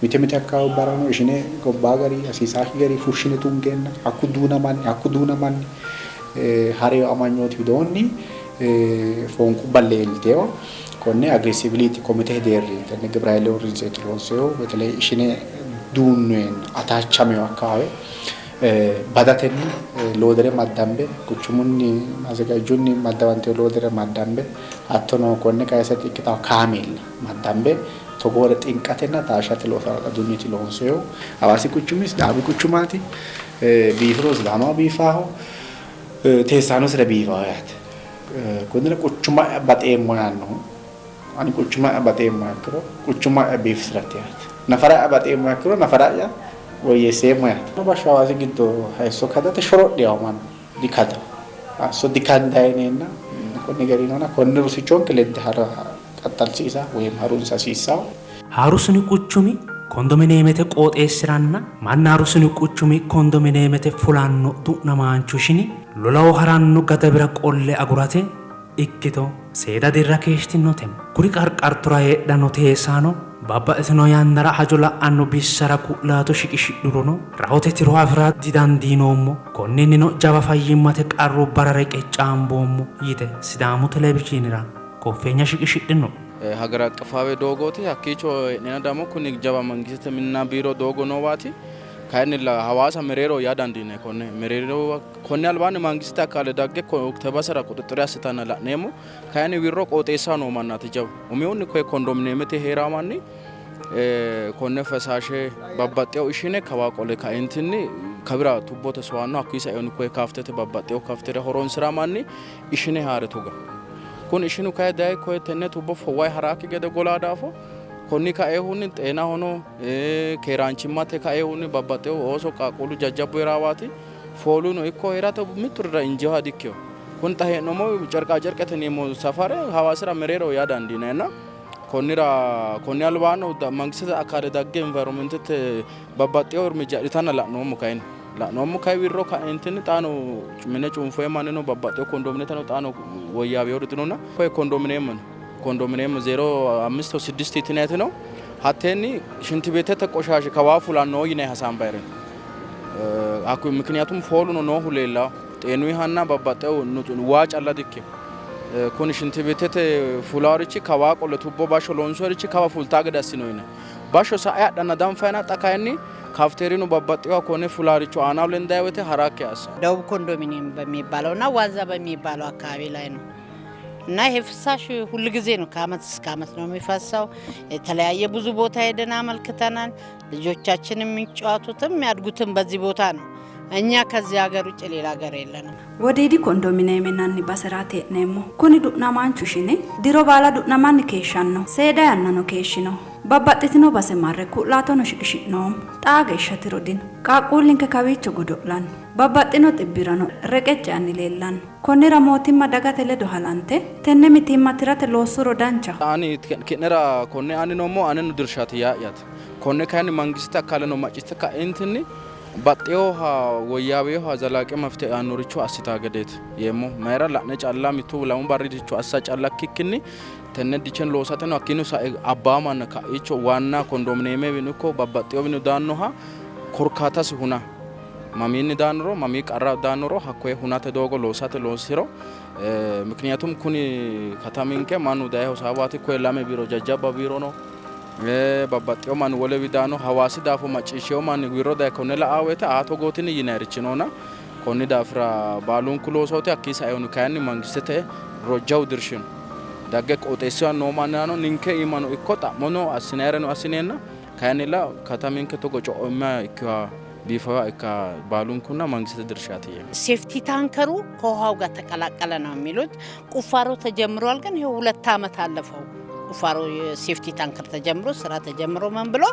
Mite mite akkawaabbarano ishine gobbaa gari hasiisaakki gari fushshine tungeenna hakku duunamanni hakku duunamanni hareyo amanyooti widoonni foonqubba leelteyo. Konne aggressively komite deerri tenne gibra hayle uurrinseeti loonsoyihu beteley ishine duunnoyenna ataachameyo akkawaawe badatenni loodere maddambe quchumunni maazagajjunni maddawantino loodere maddambe hattono konne kayisate ikkitawo kaameella maddambe togoore xinqatenna taashshate looso hala'ladunniiti loonsoyihu. Hawaasi quchumi Sidaamu quchumaati. Biifiro Sidaamaho biifaaho, teessaanosira biifaaho yaate. Konnira quchuma'ya baxeemmo yaannohu ani quchuma'ya baxeemmo ikkiro quchuma'ya biifisirate yaate. Nafara'ya baxeemmo ikkiro nafara'ya woyyeesseemmo yaate. Bashsho Hawaasi giddo hayisso kadate shorodhiyaho mannu dikadaho. Hayisso dikandayi yineenna konni garinona konne rosichonke ledde hara qaxxalsiisa woyim harunsa hasiissawo. Haaru sinu quchumi kondominiyeemete qooxeessiranna Mannaaru sinu quchumi kondominiyeemete fulanno du'namaanchu ishini lolaho haranno gadabira qolle agurate ikkito seeda dirra keeshshitinote. Kuri qarqartora heedhanno teesaano babbaxxitino yannara hajo la'anno bissara ku'laato shiqishidhurono rahote tiro afi'ra didandiinoommo, konninnino jawa fayyimmate qarrubbara reqeccaamboommo yite Sidaamu Televizhiinera koffeenya shiqishidhino. Hager aqqefaawe doogooti. Hakkiicho hee'neenna damo kuni jawa mangistete minna biiro doogo noowaati. Kayinnilla Hawaasa mereeroho yaa dandiinanni konne mereero konni albaanni mangistete akaale dagge te basera quxuxxure assitanna la'neemmo. Kayinni wirro qooxeessaho noo mannaati jawu. Umihunni koye kondominiyeemete hee'raa manni konne fesaashe babbaxxewo ishine kawa qole kaentinni kawira tubbote sowaanno. Hakkuyi saeonni koye kaaftete babbaxxewo kaftere horonsi'ra manni ishine haare tuga. Kuni ishinu kayi daye koye tenne tubbo wayi haraakki gede golaa daafo konni kaeehunni xeenahono keeraanchimmate kaeehunni babbaxxewo ooso qaaqquullu jajjabbu heeraawaati fooluno ikko heerate mitturira injeeha dikkino. Kuni xa hee'noommo cerqaa cerqete yineemmo safare Hawaasira mereeroho yaa dandiinanna konnira konni albaanno mangistete akaale dagge environmentete babbaxxewo irmijja adhitanna la'noommo kayinni. La'noommo kayi wirro kaentinni xaano mine cunfoye mannino babbaxxewo kondomineteno xaano woyyaawinori dinona koye kondomineeme no kondomineeme 05 6 yitinayiti no hatteenni shintibeetete qoshaashi kawaa fulanno yinay hasaambayire hakku mikiniyatum fooluno noohu leellawo xeenuyihanna babbaxxewo waa calla dikkino kuni shintibeetete fulaarichi kawaa qolle tubbo bashsho loonsoyirichi kawa fultaa gede assino yine bashsho sa'e hadhanna danfayina xa kayinni ካፍቴሪኑ babbaxxewa konne fulaaricho aanaho lendayi woyte harakki assa ደቡብ ኮንዶሚኒየም በሚባለው እና ዋንዛ በሚባለው አካባቢ ላይ ነው እና ይሄ ፍሳሽ ሁል ጊዜ ነው፣ ከአመት እስከ አመት ነው የሚፈሰው። የተለያየ ብዙ ቦታ ሄደን አመልክተናል። ልጆቻችን የሚጫወቱትም የሚያድጉትም በዚህ ቦታ ነው። እኛ ከዚህ ሀገር ውጭ ሌላ ሀገር የለንም። Wodiidi kondominiyeeme yinanni baseraati hee'neemmo. Kuni du'namaanchu ishini diro baala du'namanni keeshshanno. Seeda yannano keeshshino. Babbaxxitino base marre ku'laatono shiqishi'noommo. Xaa geeshsha tiro dino. Qaaqquullinke kawiicho godo'lanno. Babbaxxino xibbirano reqecci yaanni leellanno. Konnira mootimma dagate ledo halante tenne mitiimma tirate loossuro danchaho. Ani ki'nera konne aanni noommohu aneno dirshaati yaa'yaati. Konne kayinni mangiste akkaleno macciishshite ka'eentinni baxxeewoha woyyaaweewoha zalaaqe mafite aannoricho assitaa gedeeti yeemmo. Mayira la'ne calla mittu lamu barriricho assa calla ikkikkinni tenne dichen loosateno hakkiino sae abbaa manna ka'icho waanna kondomineemewino ikko babbaxxeewino daannoha korkaatasi huna mamiinni daannoro mamii qarra daannoro hakkoye hunate doogo loosate loosiro mikiniyatum kuni kataminke mannu daye hosaawaati koye lame biiro jajjabba biiro no babbaxxewo manni wolewi daano Hawaasi daafo macciishshewo manni wirro daye konne la''a woyte aa togootini yinayirichi noona konni daafira baalunku loosooti hakkii saehunni kayinni mangistete jawu dirshi no dagge qooxeessiwa noo mannirano ninke iimano ikko xa'mono assinayireno assineenna kayinnilla kataminke togo co'imma ikkiwa biifawa ikka baalunkunna mangistete dirshaati yeemmo. ሴፍቲ ታንከሩ ከውሃው ጋር ተቀላቀለ ነው የሚሉት። ቁፋሮ ተጀምሯል፣ ግን ይኸው 2 ዓመት አለፈው። ቁፋሮ የሴፍቲ ታንከር ተጀምሮ ስራ ተጀምሮ ምን ብሎ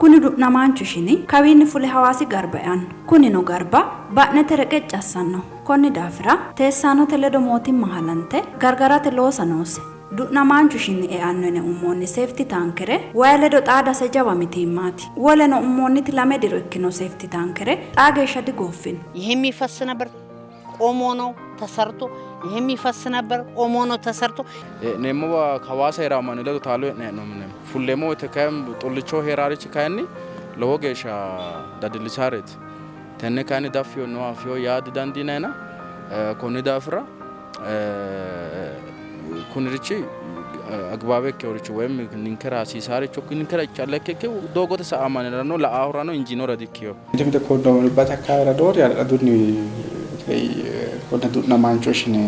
Kuni du'namaanchu ishini kawiinni fule Hawaasi garba eanno. Kunino garba ba'nete reqecci assanno. Konni daafira teessaanote ledo mootimma halante gargarate loosa noose. Du'namaanchu ishinni eanno yine ummoonni seefti taankere wayi ledo xaadase jawa mitiimmaati. Woleno ummoonniti 2 diro ikkino seefti taankere xaa geeshsha digooffino. ይሄ የሚፈስ ነበር ቆሞ ነው ተሰርቶ ይሄም ይፈስ ነበር። ቆሞ ነው ተሰርቶ Hee'neemmowa Hawaasa heeraa manni ledo taalo hee'ne hee'noommo. Fulleemmo woyte kayinni xullicho heeraarichi kayinni lowo geeshsha dadillisaareeti. Tenne kayinni daffiyo no afiyo yaa didandiinayina konni daafira kunirichi አግባብ ikkeworicho ወይም ninkera hasiisaaricho ninkera calla ikkikki doogote sa'a mannirano la'ahurano injiinora dikkiyo. Mite mite kondominiubbate akawaawera noori hala'ladunni በተለይ konne du'namaancho ishine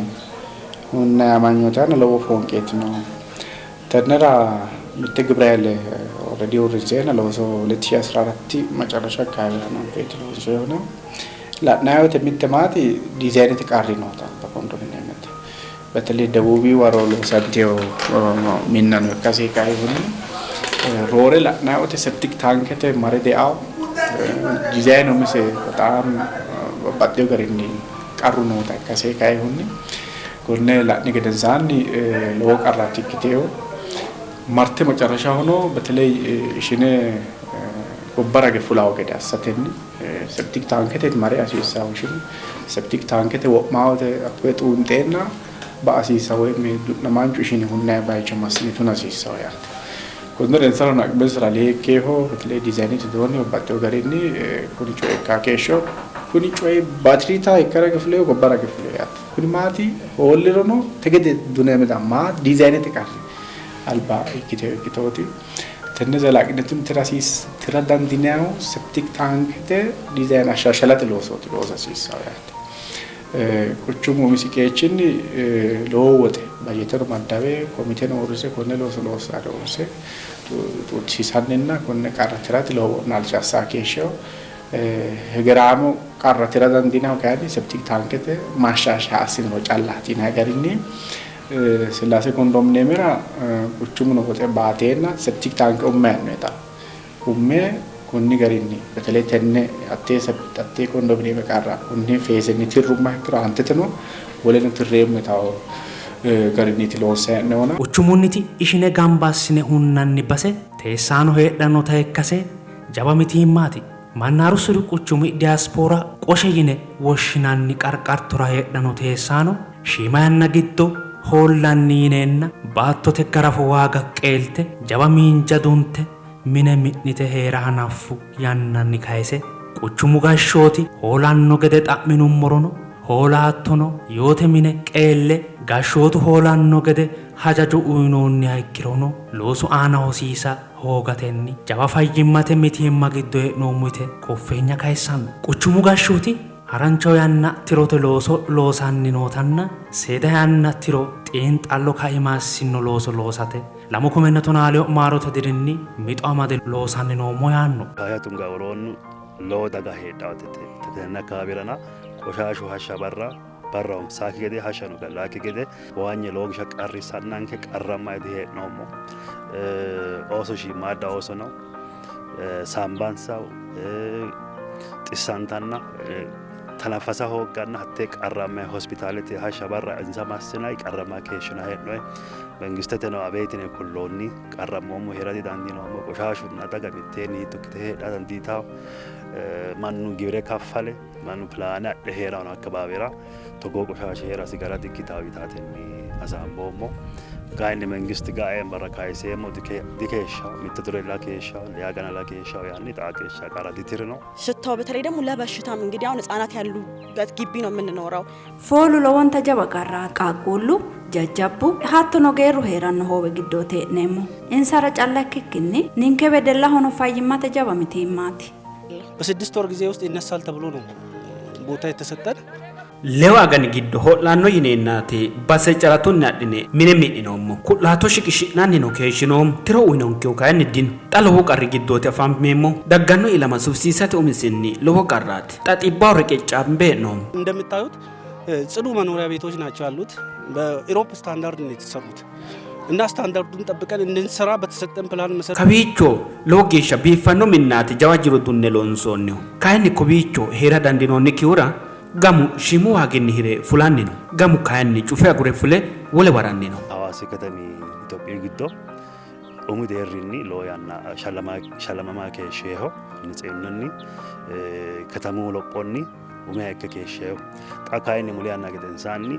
hunnayi amanyooti aana lowo foonqeeti noohu. Tennera mitte ግብረ ኃይል already uurrinseenna looso 2014 መጨረሻ አካባቢ hananfeeti loonsoyihuno. La'nayi woyte mitte maati diizaynete qarri noota kondominiyemete. በተለይ ደቡቢ waro loosanteyo minna no ikkase kainohunni roore la'nayi woyte septic taankete mare deao dizayinu umise በጣም babbaxxeyo garinni qarru noota ikkase kainohunni konne la'ni gedensaanni lowo qarraati ikkiteyo marte መጨረሻ በተለይ ishine gobba rage fulawo gede assatenni septic taankete mare hasiissawo ishinu septic taankete wo'maa woyte hakkoye xuunxeenna ba'a hasiissawo woyim du'namaanchu ishini hunnayi bayicho massine tuna hasiissawo yaate. Konnira insarano aqimensara alee ikkeeho በተለይ dizaynete widoonni babbaxxeyo garinni kuni coyi ikkaa keeshsho kuni coyi batirita ikkara fuleyo gobba rage fuleyo yaate. Kuni maati hoollirono tegede dune maa dizaynete qarri alba ikkiteyo ikkitooti. Tenne zelaaqinetunni tira dandiinayihu septic taankete dizayn ashshaashalate loosooti loosa hasiissawo yaate. Quchumu umisi qeechinni lowo woxe bajeteno maddawe komiteno uurrise konne looso loossare uurrise xuuxisiisanninna konne qarra tirate lowo wo'naalsha assa keeshsheyo. Hegeraamo qarra tira dandiinayihu kayinni septic taankete maashshaasha assiniro callaati yinayi garinni Sillaase kondominiyemera quchumuno woxe baateenna septic taanke umme hee'noyita umme konni garinni በተለይ tenne hattee kondominiyeme qarra konni feesenni tirrumma ikkiro aanteteno woleno tirreemmo yitawo garinniiti loonsayi hee'noyihu. Quchumunniti ishine gamba assine hunnanni base teessaano heedhannota ikkase jawa mitiimmaati. Mannaaru siri quchumi diyaaspoora qoshe yine woshshinanni qarqartora heedhanno teessaano shiima yanna giddo hoollanni yineenna baattote garafo waaga qeelte jawa miinja dunte mine mi'nite hee'ra hanaffu yannanni kayise quchumu gashshooti hoolanno gede xa'minummorono hoolaattono yoote mine qeelle gashshootu hoolanno gede hajajo uyinoonniha ikkirono loosu aana hosiisa hoogatenni jawa fayyimmate mitiimma giddo hee'noommo yite koffeenya kayissanno. Quchumu gashshooti harancho yanna tirote looso loosanni nootanna seeda yanna tiro xiinxallo kaima assino looso loosate lamu kumenna tonaa maarote dirinni mixo amade loosanni noommo yaanno. Kaaya tunga woroonni lowo daga heedhaate tenne akawaawirana qoshashu hashsha barra barraho saakki gede hashshano gallaakki gede waanye lowo geeshsha qarrisannanke qarrammayi dihee'noommo. Ooso shiimmaadda ooso no saambansa xissantanna tanaffasa hoogganna hattee qarrammayi hospitaalete hashsha barra insa massinayi qarrammayi keeshshinayi hee'noyi. Mengisteteno abeet yine kulloonni qarrammoommo heera didandiinoommo. Qoshashunna daga mitteenni hiitto ikkite heedha dandiitawo mannu giwire kaffale mannu pilaane adhe heeranno akkabaawera togoo qoshasha heerasi gara dikkitawo yitaatenni hasaamboommo. Kayinni mengist gae barra kayiseemmo dikeeshshawo mitto diro keeshshawo lee agana keeshshawo yaanni xaa geeshsha qarra ditirino. ሽታው በተለይ ደግሞ ለበሽታም እንግዲህ አሁን ህጻናት ያሉበት ግቢ ነው የምንኖረው። Foolu lowonta jawa qarraati. Qaaqquullu jajjabbu hattono geerru heeranno hoowe giddooti hee'neemmo. Insara calla ikkikkinni ninke wedellahono fayyimmate jawa mitiimmaati. በስድስት ወር ጊዜ ውስጥ ይነሳል ተብሎ ነው ቦታ የተሰጠን። Lewu agani giddo ho'lanno yineennaati base caratunni adhine mine mi'ninoommo. Ku'laato shiqishi'nannino keeshshinoommo. Tiro uyinonkehu kayinni dino. Xa lowo qarri giddooti afammeemmo. Dagganno ilama sufisiisate umisinni lowo qarraati. Xa xibbaho reqeccaambe hee'noommo. እንደምታዩት ጽዱ መኖሪያ ቤቶች ናቸው ያሉት። በኢሮፕ ስታንዳርድ ነው የተሰሩት እና ስታንዳርዱን ጠብቀን እንድንሰራ በተሰጠን ፕላን መሰረት Kawiicho lowo geeshsha biiffanno minnaati jawa jiro dunne loonsoonnihu. Kayinni kowiicho heera dandiinoonnikkihura gamu shiimu waaginni hire fulanni no. Gamu kayinni cufe agure fule wole waranni no. Hawaasi katami Itophiyu giddo umi deerrinni lowo yanna shallamama keeshsheeho nitsinnunni katamu lophonni umiha ikke keeshsheeho. Xa kayinni muli yanna gedensaanni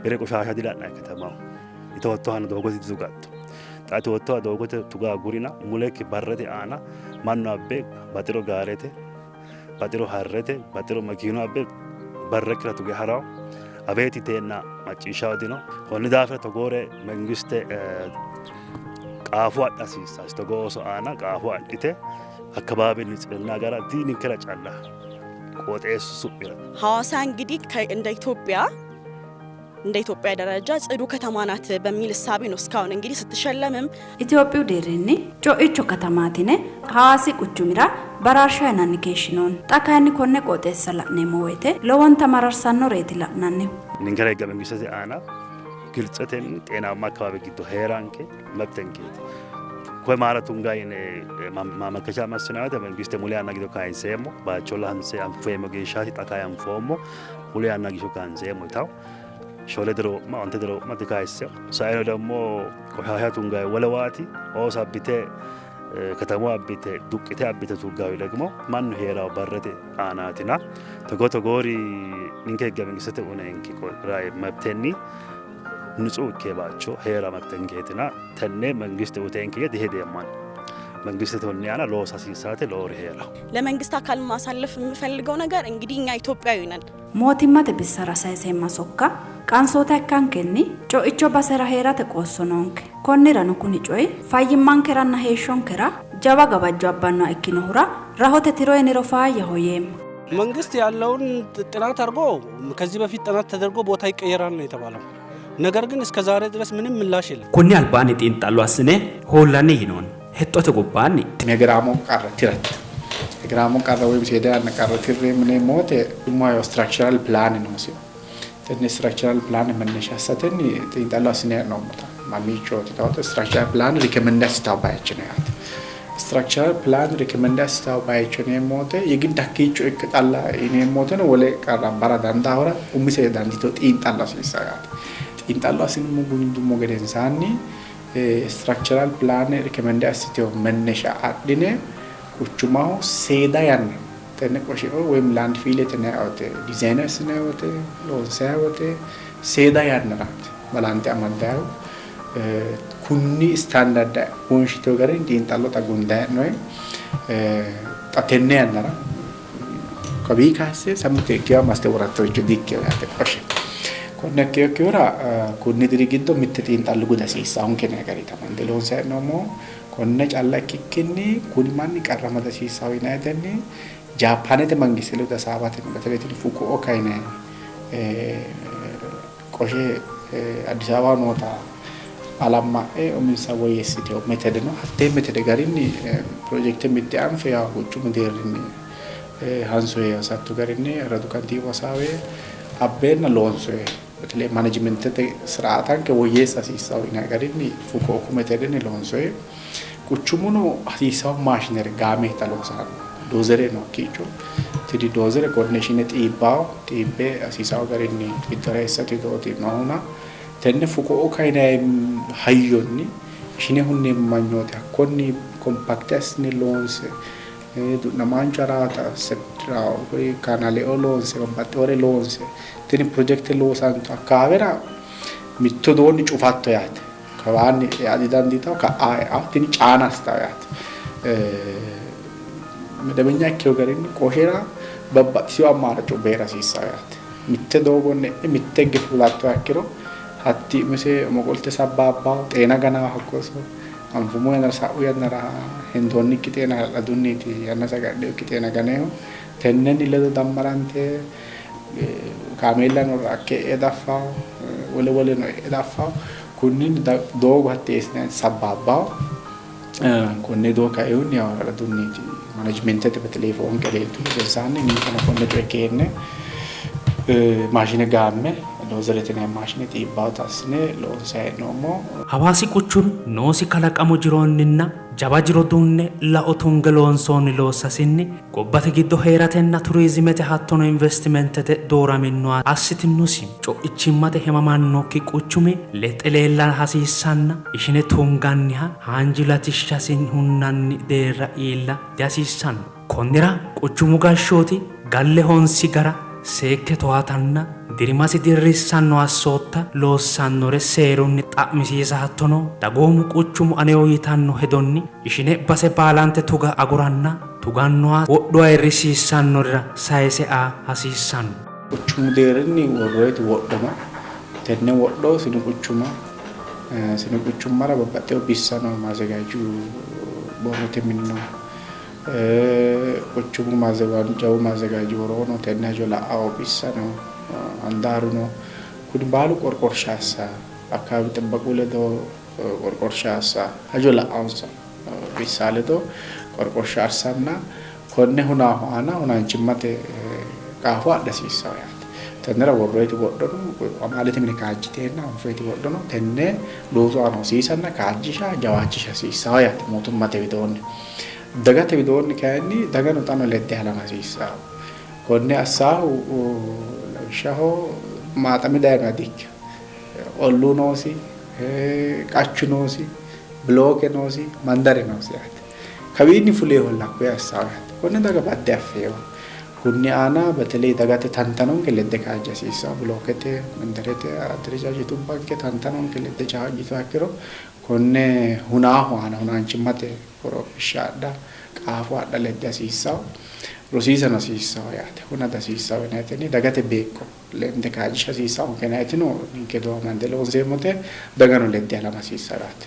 Bire qoshasha dila'nanni katamaho. Itoottohano doogote ditugatto. Xa itoottoha doogote tuga agurina mulekki barrete aana mannu abbe baxiro gaarete, baxiro harrete, baxiro makiinu abbe barrekkira tuge harawo. Abeet yiteenna macciishshawo dino. Konni daafira togoore mangiste qaafo adha hasiissasi. Togoo ooso aana qaafo adhite akkabaabe nitsihina agara di ninkera calla qooxeessu su'mira. ሐዋሳ እንግዲህ እንደ ኢትዮጵያ እንደ ኢትዮጵያ ደረጃ ጽዱ ከተማ ናት በሚል እሳቤ ነው እስካሁን እንግዲህ ስትሸለምም Itophiyu deerrinni co'icho katamaati yine Hawaasi quchumira baraarsha uyinanni keeshshinoonni. Xa kayinni konne qooxeessa la'neemmo woyte lowonta mararsannoreeti la'nannihu. Ninkera higge mangistete aana giltsetenni xeenaamma akkabaabe giddo hee'ranke mabtenkeeti. Koye maara tunga yine maamakkacha massinanni woyte mangiste muli yanna giddo kayinseemmo bayicho lanse anfeemmo geeshshaati xa kayi anfoommo muli yanna giddo kayinseemmo yitawo shoole diro wo'ma onte diro wo'ma dikayissino. Saeno ደግሞ ቆሻሻ tungayi wolewaati ooso abbite katamu abbite duqqite abbite tuggawi ደግሞ mannu hee'rawo barrete aanaatina togoo togoori ninke higge mangistete uyinanke mabtenni nitsuh ikke bayicho hee'ra mabtenkeetina tenne mangiste uyitenke yee dihedeemmo ani. Mangiste tonni aana loosa hasiissaate lowori hee'rawo. ለመንግስት አካል ማሳለፍ የምፈልገው ነገር እንግዲህ እኛ ኢትዮጵያዊ ነን። Mootimmate bissara sayiseemma sokka qansoota ikkankenni co'icho basera hee'rate qoosso noonke. Konnirano kuni coyi fayyimmankeranna heeshshonkera jawa gawajjo abbannoha ikkinohura rahote tiro uyiniro faayyaho yeemma. መንግስት ያለውን ጥናት አድርጎ ከዚህ በፊት ጥናት ተደርጎ ቦታ ይቀየራል ነው የተባለው። ነገር ግን እስከ ዛሬ ድረስ ምንም ምላሽ የለም። Konni albaanni xiinxallo assine hoollanni yinoonni. Hexxote gobbaanni. Hegeraamo qarra tirate. Hegeraamo qarra woy seeda yanna qarra tirreemmo yineemmo woyte umo structural plan noosi. Tenne structural plan መነሻ assatenni xiinxallo assine hee'noommota mamiichooti yitawota structural plan recommend assitawo bayicho no yaate. Structural plan recommend assitawo bayicho yineemmo woyte yegidda hakkiicho ikke calla yineemmo woyteno wole qarra abbara dandaahura umise dandiitino xiinxallo hasiissanno yaate. Xiinxallo assinummo gundummo gedensaanni structural plan recommend assitewo መነሻ adhine quchumaho seeda yanna tenne qosheo woy landfill yinanni woyte dizaayine assinanni woyte loonsanni woyte seeda yannaraati balanxe amandannihu. Kunni standard wonshitewo garinni xiinxallo xa gundanni hee'noonni. Xa tenne yannara kawii kayisse sammi ikkiwa massite worattoricho di''ikkino yaate qoshe. Konne ikkinokkihura kunni diri giddo mitte xiinxallo guda hasiissannonke yinanni gariiti amande loonsanni hee'noommohu. Konne calla ikkikkinni kuni manni qarrama dihasiissanno yinanni Jaappaanete mangiste ledo hasaawatenni በተለይ Fukuoka yinanni qoshe Addis Ababaho noota alamma'e uminsa woyyeessitewo metode no. Hattee metode garinni pirojekite mitte anfe yawo quchumu deerrinni hansoye hasatto garinni woradu kantiiwu hasaawe abbeenna loonsoye. በተለይ managementete siraatanke woyyeessa hasiissanno yinanni garinni Fukuoku metodenni loonsoye. Quchumuno hasiissanno maashinere gaame xa loosanno. Doozere no hakkiicho. Tini doozere konne ishine xiibbawo xiibbe hasiisanno garinni giddora eessate widooti noohuna tenne Fukuoka yinanni hayyonni ishine hunneemmo manyoote hakkonni kompakte assine loonse du'namaanchu haraata kanaleo loonse babbaxxewore loonse tini pirojekte loosantu akkaawera mitto doonni cufatto yaate. Kawaanni ea didandiitawo ka'aa e'awo tini caana assitawo yaate. መደበኛ ikkewo garinni qoshera babbaxxitewo ammaaracubba hee'ra hasiissanno yaate. Mitte doogonni e'e mitte higge fulattoha ikkiro hatti umise umo qolte sabbaabbawo xeena ganawo hakko iso anfummo yannara sa'u yannara hendoonnikki xeena hala'ladunniiti yannasi agadhinokki xeena ganehu. Tennenni ledo dammarante kaameellano rakke e'e daffawo wole woleno e'e daffawo. Kunninni doogo hatti eessinanni sabbaabbawo. Konne doogo kaehunni hala'ladunniiti managementete በተለይ foonqe leeltu gedensaanni ninkeno konne coye keenne maashine gaamme doozerete yinanni maashine xiibbawota assine loonsanni hee'noommo. Hawaasi quchumi noosi kalaqamu jironninna jawa jiro dunne lao tunge loonsoonni loossasinni gobbate giddo hee'ratenna turizimete hattono investimentete dooraminnoha assitinnosi. Co'ichimmate hemamannokki quchumi lexxe leella hasiissanna ishine tunganniha haanju latishshasi hunnanni deerra iilla dihasiissanno. Konnira quchumu gashshooti galle honsi gara seekke towaatanna dirimasi dirrissanno assootta loossannore seerunni xa'misiisa hattono dagoomu quchumu aneho yitanno hedonni ishine base baalante tuga aguranna tugannoha wodho ayirrisiissannorira sayise aa hasiissanno. Quchumu deerrinni worroyiti wodho no. Tenne wodho sinu quchuma sinu quchummara babbaxxino bissa no, maazegaaju borrote mini no, quchumu jawu maazegaji woroo no, tenne hajo la'ao bissa no, handaaru no. Kuni baalu qorqorsha assa, akkawaawi xibbaqu ledo qorqorsha assa, hajo la'aonsa bissa ledo qorqorsha assanna konne hunaahu aana hunaanchimmate qaafo adha hasiissanno yaate. Tennera worroyiti wodho no, amaalete mine kaajjiteenna anfoyiti wodho no. Tenne loosu aana hosiisanna kaajjisha jawaachisha hasiissanno yaate mootimmate widoonni. Dagate widoonni kayinni dagano xano ledde halama hasiissanno. Konne assaahu lawishshaho maaxame dayinoha di''ikkino. Olluu noosi, qachu noosi, bilooke noosi, mandare noosi yaate. Kawiinni fuleeholla hakkoye assawo yaate. Konne daga badde affeewo. Kunni aana beteley dagate tantanonke ledde kaajja hasiissanno. Bilookete, mandarete adderajajetubbanke tantanonke ledde kaajjituha ikkiro konne hunaahu aana hunaanchimmate qorophishsha adha, qaafo adha ledde hasiissanno. Rosiisano hasiissanno yaate. Huna dihasiissanno yinaytenni dagate beeqqo lende kaajjisha hasiissannonke yinaytino ninke hedo amande loonseemmote. Dagano ledde halama hasiissanno yaate.